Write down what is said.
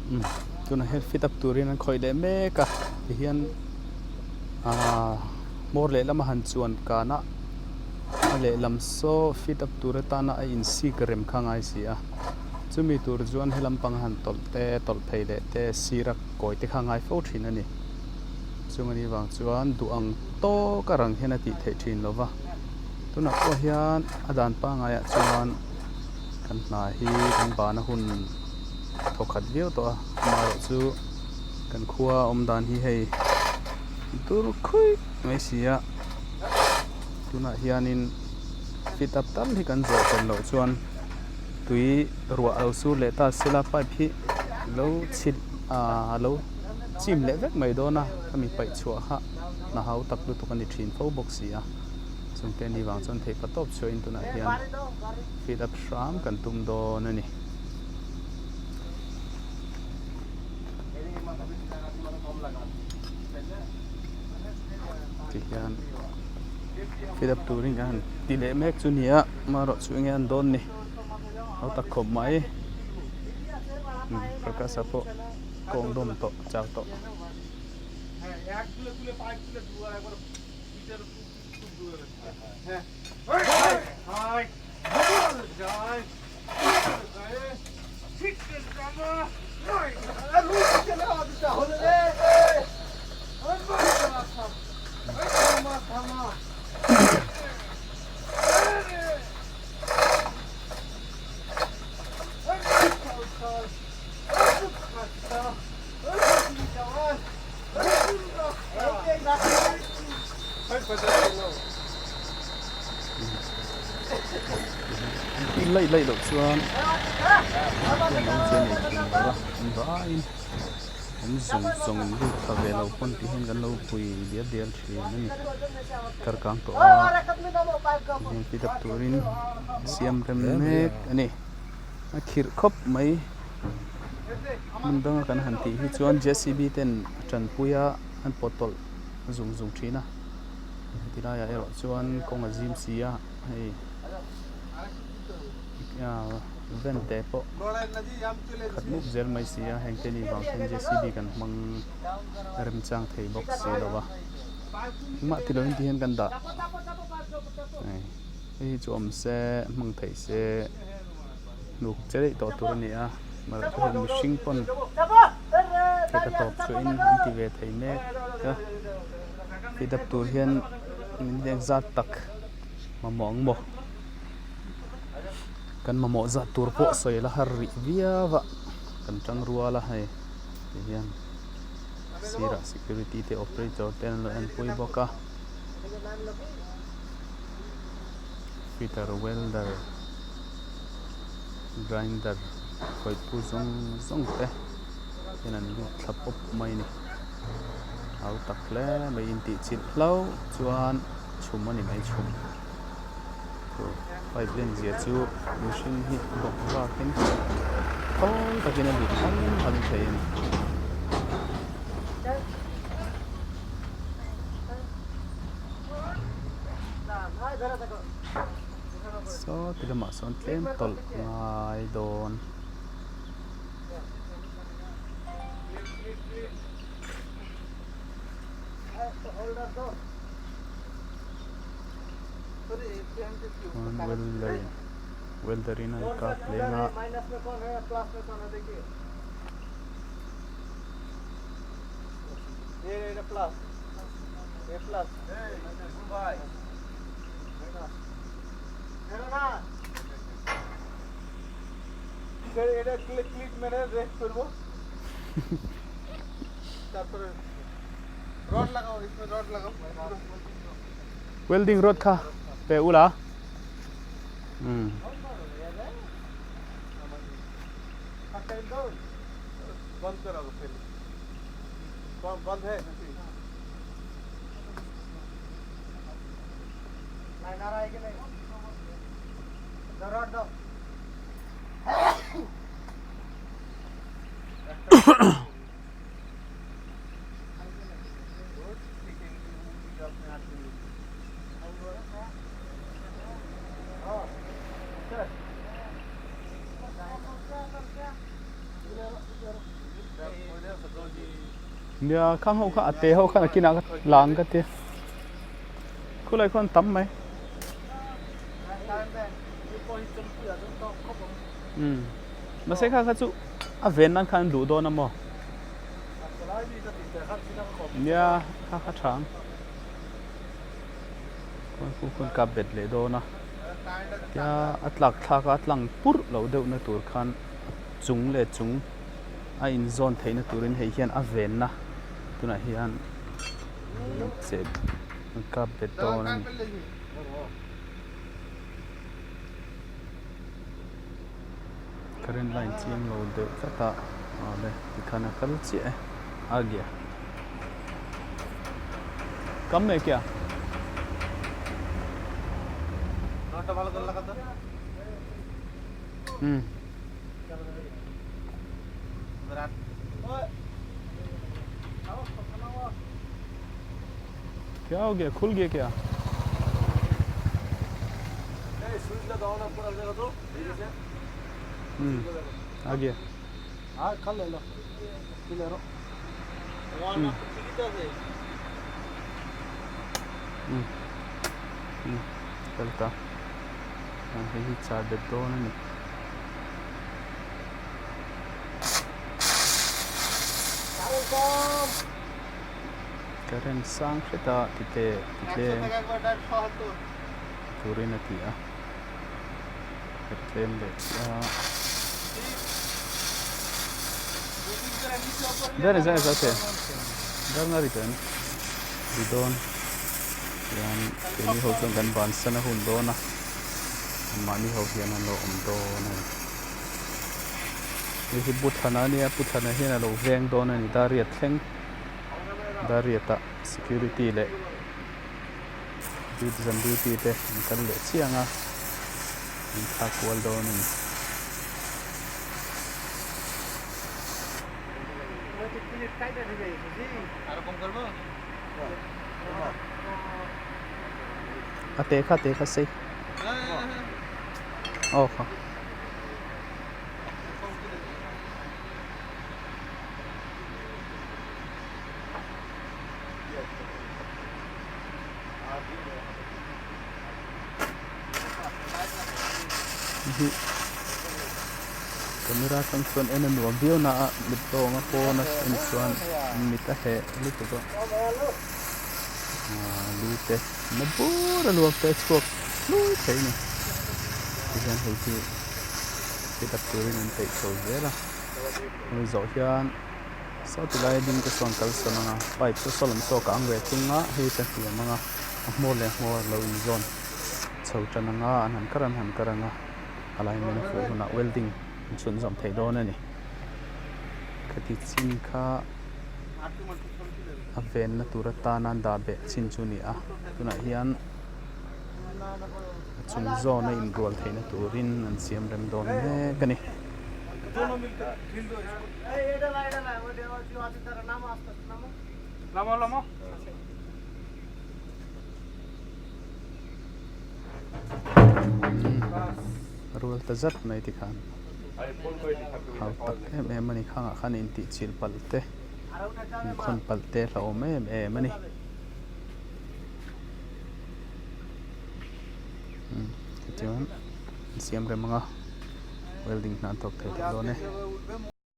Umm tunah hian fit up turin an khawih leh mek a tihian aaa hmawr lehlam a han chuan kan a a lehlam saw fit up tur atana a insik rem kha a ngai si a chumi tur chuan he lampang a han tawlh te tawlh phei leh te sira kawi te kha a ngai fo thin a ni chung anih vang chuan duh ang tawk a rang hian a tih theih thin lo va tunah pawh hian a dan pangaiah chuan kan hna hi kan bana hun thawkhat viau tawh a amaherawh chu kan khua awm dan hi hei dur khuih mai si a tunah hianin fit up tal hi kan zawh tel loh chuan tui ruah a lo sur leh ta sela pipe hi lo chhilh ah a lo chim leh vek mai dawn a khami paih chhuah kha hna hau tak lutuk a ni thin fo bawk si a chungte ni vang chuan theih patawp chhuahin tunah hian fit up hram kan tum dawn a ni. Tihian fit up turin kan han ti leh mek chu ni a amaherawh chu enge an dawn ni ho tak khawp mai Prakasa pawh kawng dawm tawh chau tawh. Laih laih loh chuan hian awmzia nei thin lo va an vaiin an zawng zawng in lut thla ve lo pawn tih hian kan lo pui dial dial thin a ni kar kang tawh a tihian fit up turin siam rem mek a ni a khirh khawp mai. Hmun danga kan han tih hi chuan JCB ten a tanpui a an pawt tawlh zung zung thin a heti laiah erawh chuan kawng a zim si a hei van te pawh khat mup zel mai si a heng te ni vang hian JCB kan hmang remchang thei bawk si lo va engmah ti lovin ti hian kan dah hei hi chu awm se hmang theih se. Hnuk che daih tawh tur a ni a, mahse hei mihring pawn thei ka tawp chhuahin an ti ve thei mek a, feed up tur hian min zat tak mamawh ang maw? Kan mamawh zat tur pawh sawi la har rih viau a, kan tang rual a hei ti hian sirah security te operator te an lo enpui bawk a. Fitter welder grinder khawihtu zawng zawng te hian an lut thla pawp mai a ni au tak hle mai intih chilh hlauh chuan chhum a ni mai chhum pipe len zia chu mihring hi bawk vakin thawl takin a lut ham ham thei a ni. Saw ti lamah sawn tlem tawlh a ngai dawn. Chuan welder welder in an kap leng a. Welding rod kha pe ula umm. Nia khang ho kha a te ho khan a kinah ka lang ka tia. Khulai khuan tam mai. Umm mahse kha kha chu a ven nan khan an duh dawn a maw? Nia kha kha tha ang. Khuan khu khuan kap bet leh dawn a. Tia a tlak thlak a a tlang purh loh deuhna tur khan a chung leh chung a inzawn theihna turin hei hian a venna tunah hian chep an kap bet dawn a ni. Current line chiang lo deuh tlat a awle tikhan a kal chiah e a gia kam hai kya? Hmm. क्या हो गया खुल गया क्या हम्म आ गया हम्म हम्म हम्म चलता hei hi char bet dawn a ni. Current sang hret a ti teh ti tlem turin a ti a herh tlem leh chiah a ber zai zai te dar na ri ten ri dawn hian keini ho chuan kan bansan a hun dawn a mahni ho hian an lo awm dawn a ni. Hei hi Pu Thana a nia, Pu Thana hian a lo veng dawn a ni, Dariat thleng, Dariat ah security leh duty zan duty te an kal leh chiang a, an thlak kual dawn a ni. A te kha te kha sei. Aw kha. Camera atang chuan en a nuam viau na a mit lawnga pawn a en chuan mit a heh lutuk a aaa lu te na bur a luak te a chhuak hlui thei a ni tihian hei hi fit up turin an peih chho zel a hemi zawh hian saw ti laia ding te sawn kal sawn ang a pipe chu saw lam saw ka ang ve thung a hei te hliam ang a a hmawr leh hmawr lo inzawn chho tan ang a an han kar an han kar ang a a alignment a fuh hunah welding an chhunzawm thei dawn a ni khati chin kha a venna tur atana dah beh chin chu a ni a tunah hian a chung zawna inrual theihna turin an siam rem dawn mek a ni. Rual ta zat mai tikhan hau tak em em a ni khangah khan intih chilh palh te inkhawn palh te hlauhawm em em a ni. Tichuan an siam rem ang a welding hna an thawk thei tawh dawn e.